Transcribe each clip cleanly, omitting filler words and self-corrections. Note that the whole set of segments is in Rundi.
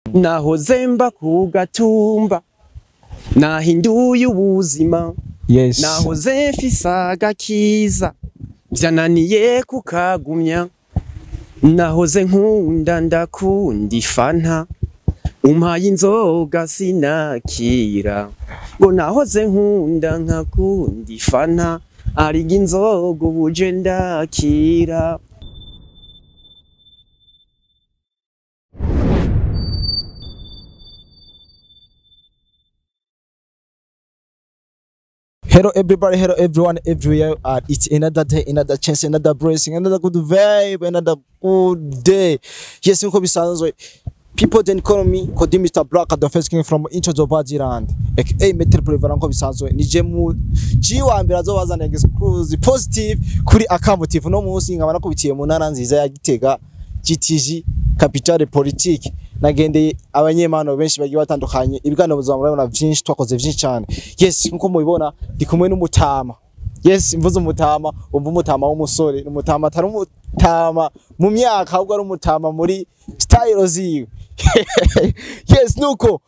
Nahoze mba ku gatumba, nahinduye ubuzima. Nahoze mfise agakiza, vyananiye kukagumya. Nahoze nkunda, ndakunda ifanta, umpaye inzoga sinakira. Ngo nahoze nkunda, nkakunda ifanta, ariga inzoga ubuje ndakira. Hello everybody, hello everyone, everywhere. It's another day, another chance, another blessing, another good vibe, another good day. Yes, nkuko bisanzwe. People then call me Kodi Mr. Black, the first king from Incho Zobajiland. Aka Metal Prevalent, nkuko bisanzwe. Nije mu G wa mbere azobazana exclusive positive kuri Akamo TV. No munsi nkaba nakubitiye mu ntara nziza ya Gitega, GTG, capitale politique. Nagendeye abanyemano benshi bagiye batandukanye, ibiganiro buzima murabona vyinshi, twakoze vyinshi cyane. Yes, nkuko mubibona ndi kumwe n'umutama. Yes, mvuze umutama, umva umutama w'umusore, umutama atari umutama mu myaka, ahubwo ari umutama muri style ziwe. Yes, nuko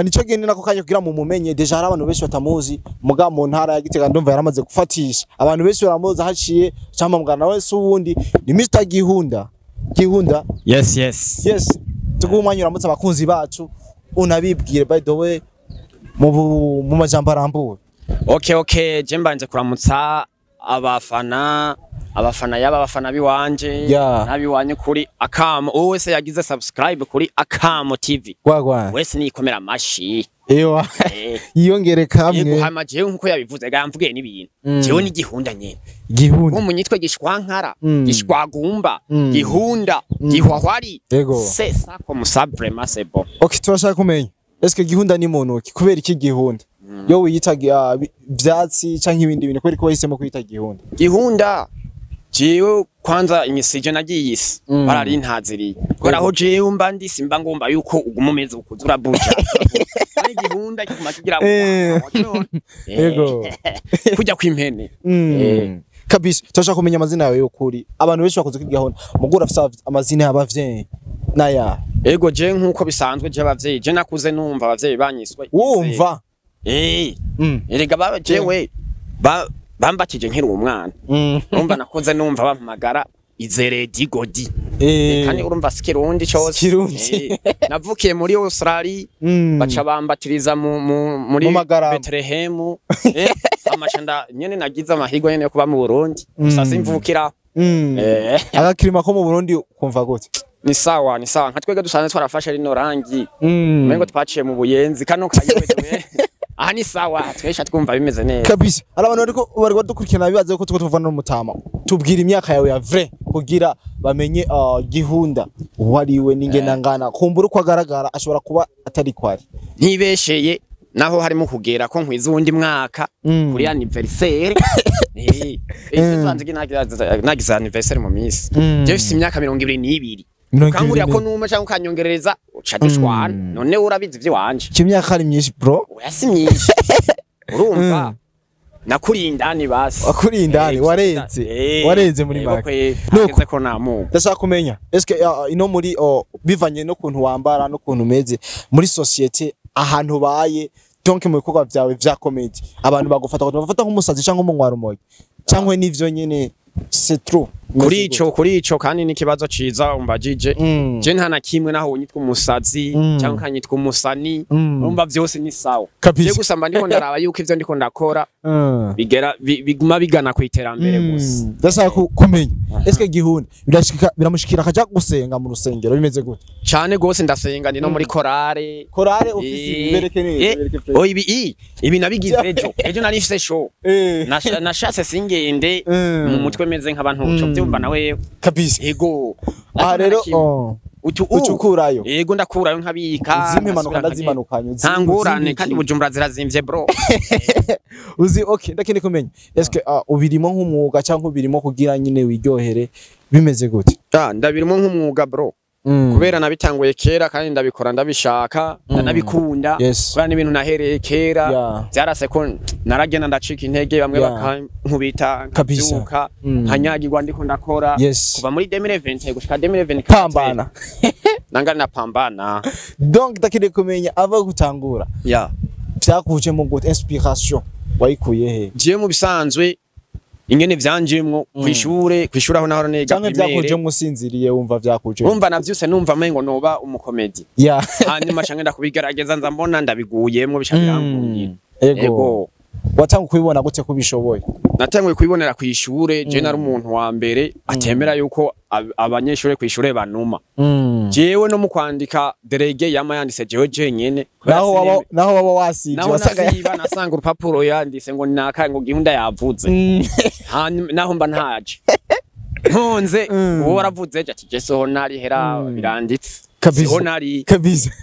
nico gende nako kanya kugira mu mumenye. Déjà hari abantu benshi batamuzi, muga mu ntara ya Gitega ndumva yaramaze gufatisha, abantu benshi baramuzi haciye cyangwa mugana nawe. Se uwundi ni Mr Gihunda. Gihunda. Yes. Yes, tuguha umwanya uramutse abakunzi bacu, unabibwire, by the way, mu majambo arambuye. Okay, je mbanje kuramutsa abafana, yaba abafana biwanje n'abiwanye kuri Akamo. Uwo wese yagize subscribe kuri Akamo TV Gwagwa. wese nikomera amashi. Ewa. Yiyongere Yego. Kamwe. Hama jewe nkuko yabivuze ga mvuge n'ibintu, jewe ni Gihunda nyene. Gihunda. Nko munyitwe Gishwankara, Gishwagumba, Gihunda, Gihwahwari. Yego. C'est ça, comme ça, vraiment c'est bon. Okay, turashaka kumenya, eske Gihunda ni muntu ki? Kubera iki Gihunda? Yo wiyita vyatsi canke ibindi bintu, kubera ko wahisemo kwita Gihunda? Gihunda, jewe kwanza imisije nagiye isi bararintaziriye, kubera aho jewe mba ndi simba ngomba yuko uguma umeze ukuza urabuja. Ari Gihunda kiguma kigira kujya kw'impene. Kabisa, turashaka kumenya amazina yawe y'ukuri. Abantu benshi bakunze kwiga Gihunda, mugura afise amazina y'abavyeyi naya? Ego, je nkuko bisanzwe, je abavyeyi, je nakuze numva abavyeyi banyiswe. Wumva? Erega baba jewe bambatije nkiri umwana. Urumva nakuze numva bampamagara Izere Digodi. Kandi urumva si Kirundi cose. Kirundi. Navukiye muri Australia, baca bambatiriza muri Mu Magarama. Bethlehem. Amaca nyene nagize amahirwe nyene yo kuba mu Burundi, gusa simvukira. Agakirima ko mu Burundi kumva gute? Ni sawa, ni sawa. Nka twebwe dusanzwe twarafashe rino rangi, umengo twaciye mu Buyenzi kano kayobewe. Aha ni sawa, twesha twumva bimeze neza. Kabisa, hari abantu bariko bari badukurikirana bibaza ko tuko tuvana n'umutama. Tubwira imyaka yawe ya vrai kugira bamenye Gihunda uwo ari we n'ingena ngana, kumbura uko agaragara ashobora kuba atari kwari. Ntibesheye, naho harimo kugera ko nkwiza uwundi mwaka kuri anniversaire. Tubanze nagize anniversaire mu minsi. Je mfise imyaka 22. Ukangurira ko numa cyangwa ukanyongerereza uca dushwana. None urabizi ivy'iwanje. Icyo myaka ari myinshi, bro. Oya, si myinshi. Urumva nakuriye indani basi. Wakuriye indani, warenze. Warenze muri make. Nuko. Nuko ko namuga. Ndashaka kumenya, eske ino muri bivanye n'ukuntu wambara n'ukuntu umeze muri société ahantu ubaye, donc mu bikorwa vyawe vya comedy, abantu bagufata bafata nk'umusazi cyangwa umunywara umogi cyangwa n'ivyo nyene, c'est trop? Kuri ico kandi n'ikibazo ciza umbajije. Je nta na kimwe, naho unyitwa umusazi cyangwa ukanyitwa umusani, urumva vyose ni sawa. Je gusa mba ndiko ndaraba yuko ivyo ndiko ndakora bigera biguma bigana ku iterambere gusa. Ndashaka kumenya, eske Gihunda birashika biramushikira akaja gusenga mu rusengero, bimeze gute? Cane gose, ndasenga, ndi no muri korale. Korale ufise? Bibereke neza, bibereke fresh. Oh, ibi nabigize ejo nari mfise show. Nashatse singende mu mutwe meze nk'abantu uco byumva nawe. Ego. Aha rero oh, utu ucukurayo? Ego, ndakurayo nkabika. Uzimanuka nkasubira ndazimanukanye. Nta ngorane, kandi Bujumbura zirazimvye, bro. Uzi, okay, ndakeneye kumenya, eske ubirimo nk'umwuga cyangwa ubirimo kugira nyine wiryohere, bimeze gute? Ah, ndabirimo nk'umwuga, bro. Kubera nabitanguye kera kandi ndabikora ndabishaka, ndanabikunda. Kubera n'ibintu nahereye kera, vyarase ko naragenda ndacika intege, bamwe bakankubita, nkavyuka, nkanyagirwa ndiko ndakora. Kuva muri 2020 gushika 2024, Pambana. Nanga napambana. Donc ndakeneye kumenya ava gutangura, vyakujemo gute? Inspiration wayikuye he? Jewe mu bisanzwe ingene vyanjemwo, kw'ishure aho nahora niga Canke primaire, vyakujemo usinziriye, wumva vyakujemo? Urumva navyuse numva mengo noba umukomedi, hanyuma canke ndakubigerageza, nza mbona ndabiguyemwo, bica birankundira. Ego. Watanga kubibona gute ko ubishoboye? Natanguye kubibonera kw'ishure. Je nari umuntu wa mbere atemera yuko abanyeshure kw'ishure banuma. Jewe no mu kwandika délégué yama yanditse jewe jenyene kubera Naho waba, naho waba wasivye, naho wasaga nasiba, nasanga urupapuro yanditse ngo naka ngo Gihunda yavuze. Hanyuma naho mba ntaje ntonze, uwo waravuze ejo ati je soho nari hera, biranditse. Siho nari.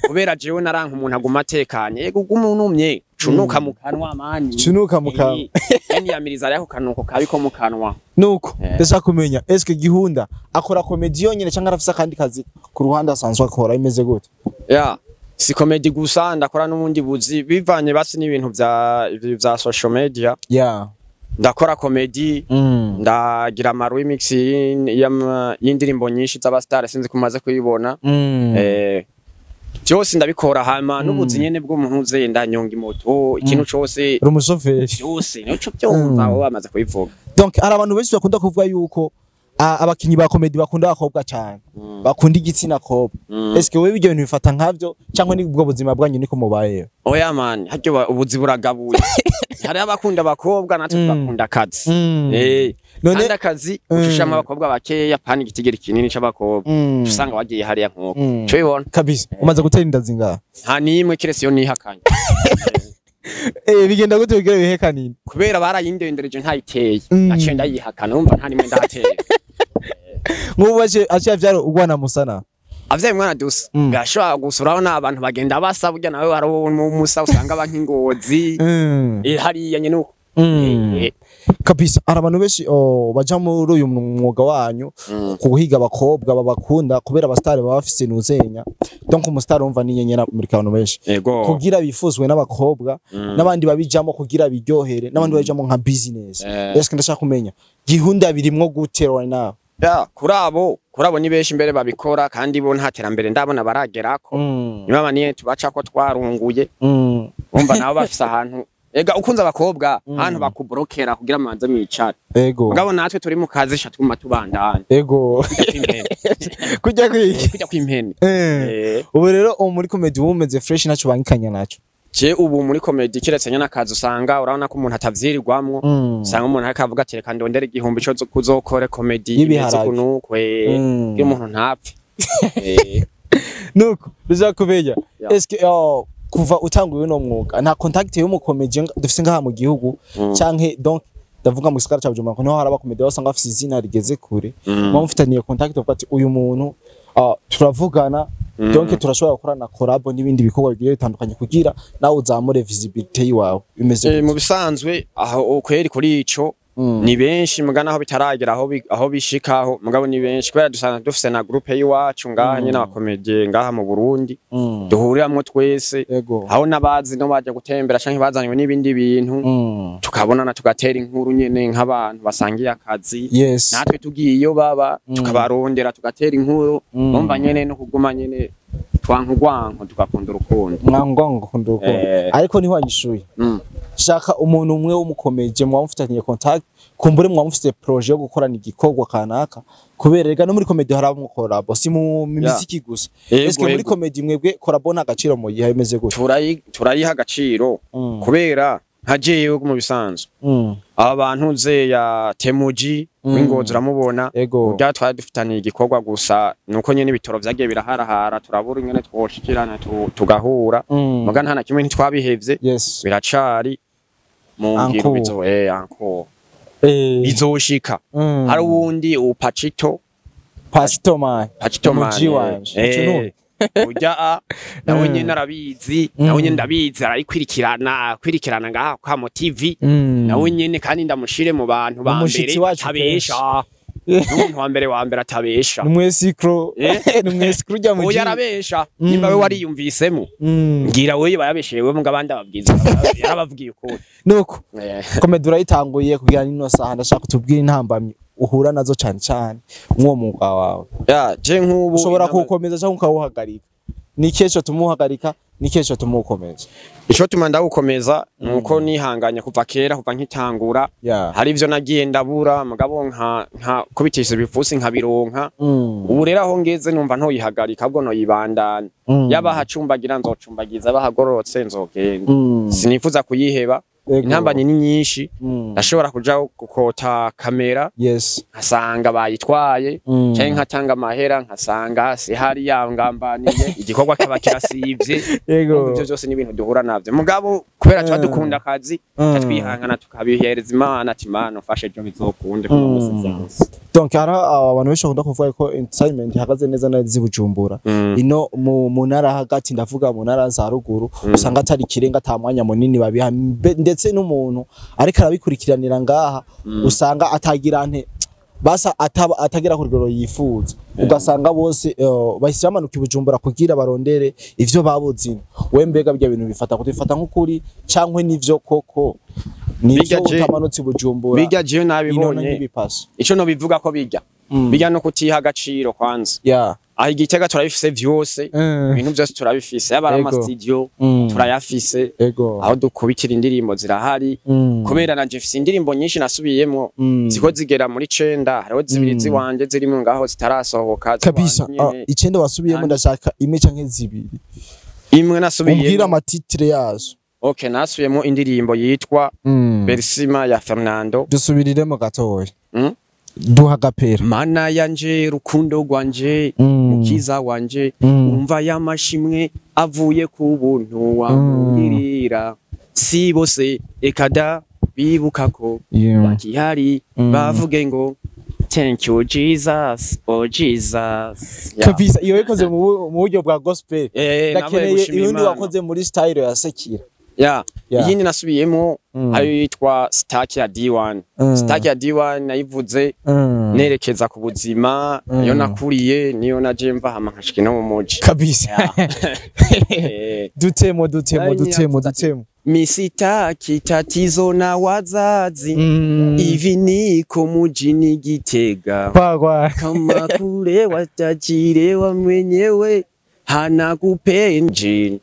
Kubera jewe naranka umuntu aguma atekanye. Yego, uguma unumye, cunuka mu kanwa mani. Cunuka mu kanwa. Yani yamiriza ariko kanuko kabi ko mu kanwa. Nuko ndashaka kumenya, eske Gihunda akora comedy yonyene cyangwa arafise akandi kazi ku ruhande asanzwe akora? Imeze gute? Ya, si comedy gusa, ndakora n'ubundi buzi bivanye basi n'ibintu vya social media. Ndakora comedy, ndagira ama remix y'indirimbo nyinshi z'abastar, sinzi ko umaze kuyibona. Byose ndabikora, hama n'ubuzi nyene bw'umuntu uze ndanyonga imoto, ikintu cose. Uri umushoferi? Byose nico byumva, wowe bamaze kubivuga. Donc hari abantu benshi bakunda kuvuga yuko abakinyi ba comedy bakunda abakobwa cyane, bakunda igitsina kobwa. Eske wewe ibyo bintu bifata nkavyo, cyangwa ni ubwo buzima bwanyu niko mubayeho? Oya man, haryo ubuzi buragabuye. Hariho abakunda abakobwa, natwe tugakunda akazi. None kandi akazi ucushamo abakobwa bakeya, pani igitigiri kinini c'abakobwa, usanga wagiye hariya nk'uko ico bibona. Kabisa. Umaze gutera inda zingahe? Nta n'imwe, kiretse iyo nihakanye. Bigenda gute kugira bihekanine? Kubera barayindendereje ntayiteye, naciye ndayihakana. Urumva nta n'imwe ndateye. Nk'ubu aciye avyara ugwana musana. Avyaye umwana dusa, birashobora gusa. Urabona abantu bagenda basa, burya nawe hari umusa usanga aba nk'ingozi. Hariya nyene uko. Kabisa, hari abantu benshi, oh, baja muri uyu mwuga wanyu kuhiga abakobwa babakunda, kubera abasitari baba bafise nuzenya. Donc umusitari wumva ni inyenyeri muri abantu benshi, kugira bifuzwe n'abakobwa, n'abandi babijamo kugira biryohere, n'abandi babijamo nka business. Eske ndashaka kumenya Gihunda birimwo gute right now? Ya, kuri abo ni benshi mbere babikora, kandi bo nta terambere ndabona baragerako. Niba niye tubaca ko twarunguye, umva nabo bafise ahantu. Ega ukunze abakobwa, ahantu bakuborokera kugira manze mwicare. Mugabo natwe turi mu kazi sha, tuguma tubandanya. Kujya kw'impene. Kujya kwiki? Kujya kw'impene. Ubu rero ubu muri comedy wumeze fresh, ntacyo bangikanya naco? Je ubu muri comedy, kiretse nyene akazi, usanga urabona ko umuntu atavyirirwamwo, usanga umuntu ariko avuga ati reka ndondere 1000 co kuzokore comedy imeze Y'ibiharage. kunuko, kugira umuntu ntapfe. Nuko ndashaka kumenya, eske, oh, kuva utanguye uno mwuga, nta contact y'umukomedi dufise ngaha mu gihugu, canke donc ndavuga mu gisagara ca Bujumbura ko niho hari abakomedi basanga bafise izina rigeze kure, muba mufitaniye contact uvuga ati uyu muntu, turavugana, donc turashobora gukorana collabo n'ibindi bikorwa bigiye bitandukanye kugira nawe uzamure visibility yiwawe, bimeze gute? Mu bisanzwe aho kweri kuri ico, ni benshi, mugana aho bitaragera aho bishikaho, mugabo ni benshi kubera dusanga dufise na groupe y'iwacu ngaha nyene, abakomediye ngaha mu Burundi, duhuriramwo twese, aho n'abazi no baje gutembera canke bazanywe n'ibindi bintu, tukabonana, tugatera inkuru nyene nk'abantu basangiye akazi. Natwe tugiye iyo baba, tukabarondera, tugatera inkuru. Bumva nyene no kuguma nyene twanka urwanko, tugakunda urukundo. Mwangongo kunda urukundo. Ariko ntiwanyishuye. Shaka umuntu umwe w'umukomeje muba mufitaniye contact, kumbure muba mufite projet yo gukorana igikorwa kanaka, kubera rega no muri comedy hari abo collabo, si mu miziki gusa. Eske muri comedy mwebwe collabo nta gaciro muyiha, imeze gute? Turayiha agaciro, kubera nka jewe mu bisanzwe, aba bantu nze ya Temuji w'Ingozi uramubona, burya twari dufitaniye igikorwa, gusa nuko nyene ibitoro vyagiye biraharahara, turabura ingene twoshikirana tugahura. Muga nta na kimwe, ntitwabihevye, biracari mu ngiro. Encore. Bizo encore bizoshika. Hari uwundi upacito. Pasito man. Pacito man. Umuji wanje. Urya a nawe nyene arabizi, nawe nyene ndabizi arayikwirikirana, akwirikirana ngaha kwa Mo TV. Nawe nyene kandi ndamushire mu bantu ba Umushitsi mbere wacu. atabesha. N'umuntu wa mbere atabesha. Numwesikro. Eh? Numwesikro ujya mu Oya, arabesha. Nimba we wariyumvisemo, ngira wewe bayabeshewe, muga abandi ababwiza yarababwiye ukuri. Nuko comedy urayitanguye kugira nino saha, ndashaka kutubwira intambamyi uhura nazo cane cane mw'uwo mwuga wawe. Ya, je nk'ubu Ushobora kuwukomeza cyangwa ukawuhagarika. Ni kesho tumuhagarika, ni kesho tumukomeza? Ico tuma ndawukomeza nuko nihanganye kuva kera, kuva nkitangura. Hari ivyo nagiye ndabura, mugabo nka kubitisha ibipfusi nkabironka. Ubu rero aho ngeze numva ntoyihagarika, ahubwo noyibandanya. Yaba hacumbagira nzocumbagiza, bahagororotse nzogenda. Sinifuza kuyiheba. Intambamyi ni nyinshi. Ndashobora kuja gukota kamera, nkasanga bayitwaye, canke nkatanga amahera nkasanga sihari, yangambaniye, igikorwa kaba kirasivye. Ivyo vyose ni ibintu duhura navyo, mugabo kubera tuba dukunda akazi, twihangana tukabihereza Imana, ati: "Imana ufashe ejo bizokunde kuno musi vyanse." Donc hari abantu benshi bakunda kuvuga ko entertainment ihagaze neza neza i Bujumbura. Ino mu ntara hagati, ndavuga mu ntara za ruguru, usanga atari ikirenga, ata mwanya munini babiha. Ndetse n'umuntu ariko arabikurikiranira ngaha usanga atagira nte basa ataba atagera ku rugero yifuza, ugasanga bose bahise bamanuka i Bujumbura kugira barondere ivyo babuze ino. We mbega bya bintu bifata kutifata nk'ukuri cankwe nivyo koko nivyo Bijya utamanutse i Bujumbura Bijya jewe ino nabibonye. Ntibipaso. Ico nobivuga ko bijya bijya no kutiha agaciro kwanza. Aho igitega turabifise vyose, ibintu vyose turabifise, yaba ari ama studio turayafise, aho dukubitira indirimbo zirahari. Kubera nanje mfise indirimbo nyinshi nasubiyemwo, ziko zigera muri 9, hariho zibiri ziwanje zirimo ngaho zitarasohoka. Kabisa. Ziwanje nyene. 9 wasubiyemo? Ndashaka imwe canke zibiri. Imwe Umbwira nasubiyemo. ama titre yazo. Okay, nasubiyemo indirimbo yitwa Bersima ya Fernando. Dusubiriremo gatoya. Duha gapera. Mana yanje, rukundo rwanje, mukiza wanje, umva y'amashimwe avuye ku buntu wamugirira. Si bose ekada bibuka ko bakihari, bavuge ngo thank you Jesus, oh Jesus. Yeah. Kabisa, iyo ikoze mu buryo bwa gospel. Nabaye Ndakeneye gushimira iyundi Imana. wakoze muri style ya sekira. Iyindi nasubiyemo ayo yitwa Stack ya D1. Stack ya D1 nayivuze nerekeza ku buzima iyo nakuriye, niyo naje mva hama nkashika no mu muji. Kabisa. Dutemo, dutemo. Nari Dutemo. nyavuze ati, Dutemo. Misitaki tatizo na wazazi, hivi niko mujini Gitega, Kwagwa. kama kule watajirewa mwenyewe hana kupenji.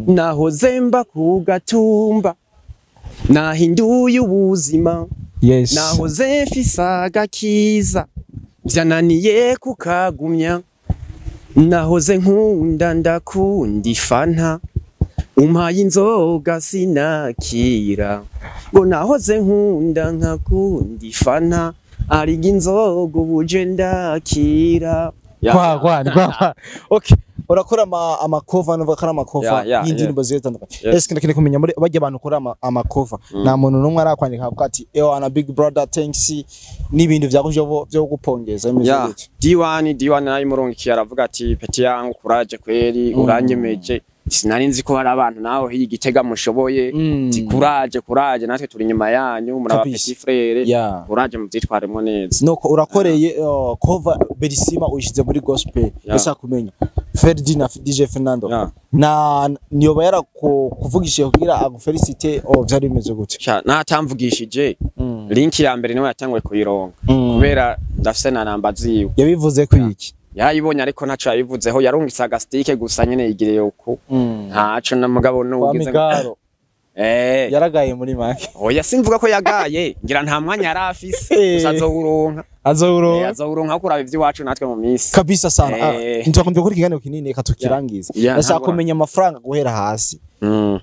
Nahoze mba ku gatumba, nahinduye ubuzima. Nahoze mfise agakiza, vyananiye kukagumya. Nahoze nkunda, ndakunda ifanta, umpaye inzoga sinakira. Ngo nahoze nkunda, nkakunda ifanta, ariga inzoga ubuje ndakira. Kwagwa kwagwa. Okay, urakora ama cover, nuvuga ko ari ama cover y'indirimbo zigiye zitandukanye. Ese ndakeneye kumenya muri bajya abantu ukora ama cover, nta muntu n'umwe arakwandika avuga ati: "Ewana big brother, thanks," n'ibintu vyakuje byo gupongeza bimeze gute? D1, D1 nayimurungikiye, aravuga ati: "Petit yangu, courage kweri, uranyemeje, sinari nzi ko hari abantu naho higa Gitega mushoboye." Ati: "Courage, courage, natwe turi inyuma yanyu, muri aba petit frère. Courage, muvyitwaremo neza." Nuko urakoreye cover Berisima, uyishize muri gospel. Ndashaka kumenya Ferdi na DJ Fernando na niyoba yarakuvugishije kugira agufelicite oh vyari bimeze gute? Sha, natamvugishije. Link ya mbere niwe yatanguye kuyironka, kubera ndafise na namba ziwe. Yabivuze ko iki? Yarayibonye ariko ntaco yabivuzeho, yarungitse agastike gusa nyene yigiriye uku, ntaco na mugabo Kwa nugize. Migaro yaragaye muri make. Oya, simvuga ko yagaye, ngira nta mwanya yari afise. Gusa azowuronka. Azowuronka. Azowuronka kuraba ivy'iwacu natwe mu misi. Kabisa sana. Ntitwakunze gukora ikiganiro kinini, reka tukirangize. Yeah, Ndashaka ntabwo- kumenya amafaranga guhera hasi,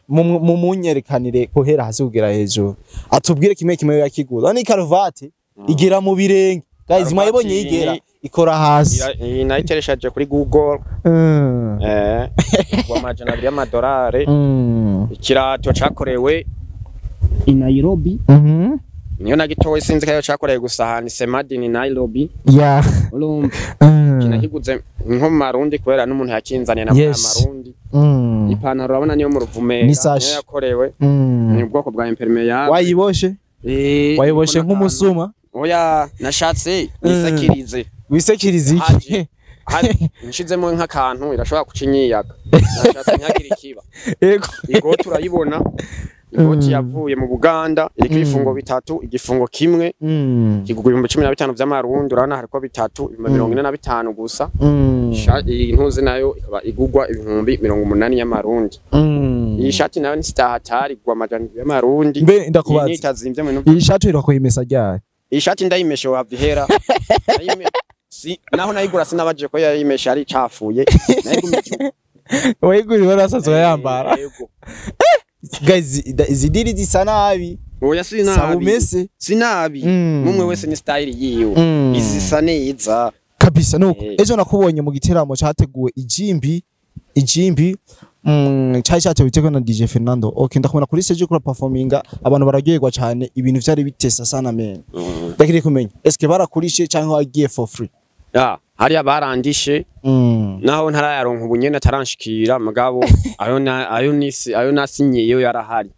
mu munyerekanire guhera hasi kugera hejuru, atubwire kimwe kimwe yakiguza. Ni karuvati igera mu birenge guys. Karuvati Mwayibonye igera ikora hasi. Iyi nayitereshaje kuri Google, ku 200 y'amadolari. Ikirato cakorewe i Nairobi. Niyo nagitowe, sinzi ko cakorewe gusa handitse made in Nairobi. Urumva kinakiguze nko mu Marundi, kubera n'umuntu yakinzaniye na Marundi. Ipantaro urabona niyo mu Ruvumera. Ni sashi. Niyo yakorewe, ni ubwoko bwa imperméable. Wayiboshe? Wayiboshe nk'umusuma. Oya, nashatse nisekirize. Wisekirize iki? Nshizemo nk'akantu irashobora kucinyiyaga. Nashatse ntihagire ikiba. Yego. Igoti urayibona. Igoti yavuye mu Buganda iriko ibifungo bitatu, igifungo kimwe kigugwa 15,000 vy'amarundi, urabona hariko bitatu 45,000 gusa. Iyi ntuzi nayo ikaba igugwa 80,000 y'amarundi. Iyi shati nayo ni sitahatari igwa 400 y'amarundi. Mbe ndakubaza, itazimvye mu iyi shati irakoyimesa ryari? Iyi shati ndayimeshe wavihera. Si naho nayigura sinabaje ko yayimeshe ari cafuye. Nayigumije. Wayigura warasazo yambara. Yego. Guys, izi diri zisa nabi. Oya sinabi. Sinabi. Mumwe wese ni style yiwe. Izisa neza. Kabisa nuko. Ejo nakubonye mu giteramo cyateguwe ijimbi cyari cyateguwe na DJ Fernando. Okay, ndakubona kuri stage kuri performinga abantu bararyoherwa cyane, ibintu vyari bitesa sana men. Ndakiri kumenya. Eske barakurishe cyangwa wagiye for free? Ya, hariya barandishe. Naho ntarayaronka ubunyene ataranshikira mugabo ayo nasinyiye yarahari.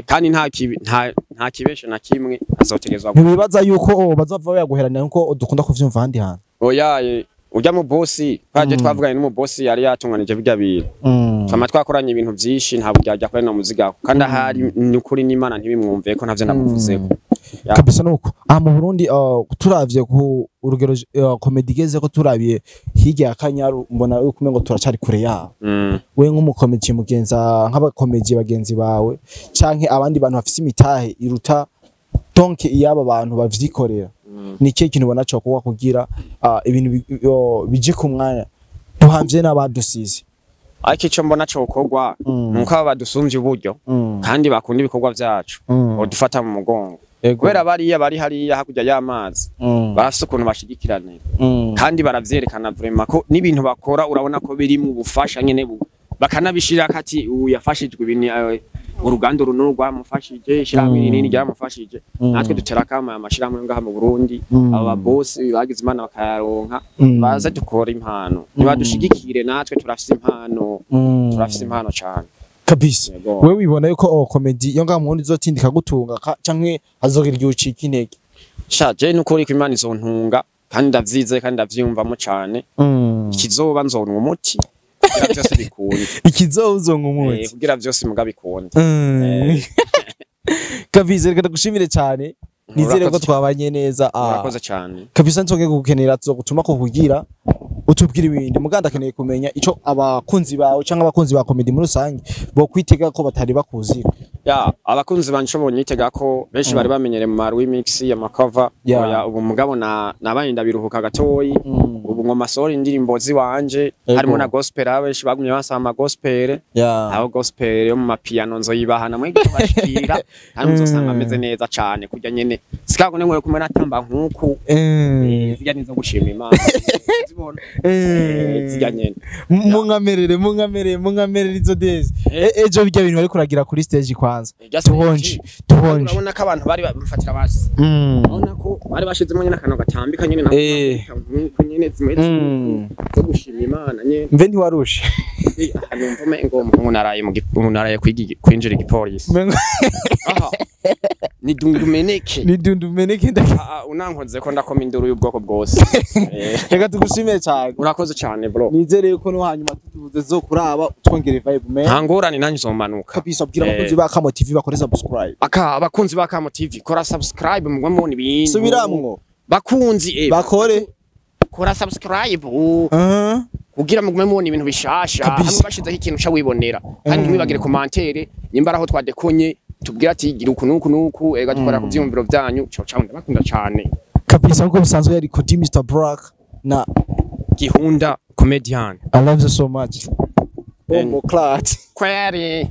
Kandi nta kibesho na kimwe azotegezwa. Ntibibaza yuko bazava bayaguherana nkuko dukunda kuvyumva handi hantu. Oya, ujya mu boss kwaje twavuganye n'umu boss yari yatunganije bijya bintu. Twama twakoranye ibintu byinshi ntabwo byajya kuri no muzigako. Kandi ahari ni ukuri n'Imana ntibimwumve ko ntavyo namuvuzeko. Kabisa nuko. Aha mu Burundi turavye ku urugero comedy igeze ko turabiye hirya ya Kanyaru mbona yuko umengo turacari kure yaho. We nk'umukomedi mugenza nk'abakomedi bagenzi bawe canke abandi bantu bafise imitahe iruta donc iyaba bantu bavyikorera. Ni ikihe kintu ubona co kuba kugira ibintu bije ku mwanya duhamvye n'abadusize? Ariko ico mbona cokorwa nuko aba badusumvye uburyo kandi bakunda ibikorwa vyacu bodufata mu mugongo. Kubera bariya bari hariya hakurya y'amazi barafise ukuntu bashigikiranira kandi baravyerekana vraiment ko n'ibintu bakora urabona ko biri mu bufasha nyene bakanabishira kati uyu yafashijwe ibintu uruganda runo rwamufashije ishyirahamwe rinini ryamufashije. Natwe dutera kama amashirahamwe ngaha mu Burundi aba boss bagize Imana bakayaronka baza dukora impano nibadushigikire natwe turafise impano turafise impano cyane kabisa. Wewe wibona yuko comedy yo ngaha mu Burundi izotindika gutunga canke hazogira igihe ucika intege? Sha je nukuri ko Imana izontunga kandi ndavyize kandi ndavyiyumvamo cyane. Ikizoba nzonwa umuti kugira byose bikunde. Ikizoba umuti kugira byose muga bikunde. Kabisa reka ndagushimire cyane. Nizere ko twabanye neza. Murakoze cyane. Kabisa nzongeye kugukenera tuzogutuma kukugira utubwira ibindi. Muganda akeneye kumenya ico abakunzi bawe cyangwa abakunzi ba comedy muri rusange bo kwitega ko batari bakuzi. Ya, abakunzi banje bonyitega ko benshi bari bamenyere mu remix ya makava. Oya ubu mugabo na nabaye ndabiruhuka gatoyi. Ubu ngoma sori indirimbo ziwanje harimo na gospel abenshi bagumye basaba ama gospel. Aho gospel yo mu mapiano nzoyibahana mwege bashikira kandi muzosanga ameze neza cyane kujya nyene sikago nemwe kumwe natamba nkuku zijya nizo gushima Imana zibona zijya nyene munkamerere izo days ejo bijya bintu bari kuragira kuri stage kwanza tuhonje urabona ko abantu bari bamufatira basi urabona ko bari bashizemo nyene akantu gatambika nyene nkuku nyene zimwe zo gushima Imana nyene mve ntiwarushe numva ngo umuntu naraye kwinjira igipolisi aha ni dundumeneke unankoze ko ndakoma induru y'ubwoko bwose. Reka tugushimire cyane. Urakoze cyane bro. Nizere yuko no hanyuma tutuvuze zo kuraba twongere vibe man. Nta ngorane nanjye uzomanuka. Kabisa bwira abakunzi ba Kamo TV bakore subscribe. Aka abakunzi ba Kamo TV kora subscribe mugwe mubona ibintu. Subiramwo. Bakunzi bakore kora subscribe kugira mugume mubona ibintu bishasha hamwe bashizeho ikintu ca wibonera kandi ntimwibagire commentaire nimba araho twadekonye tubwira ati gira uku nuku nuku ega dukora ku vyumviro vyanyu ciao ciao ndabakunda cane kabisa. Nkuko bisanzwe yari Kodi Mr Black na Gihunda comedian. I love you so much. Bombo clat kweri.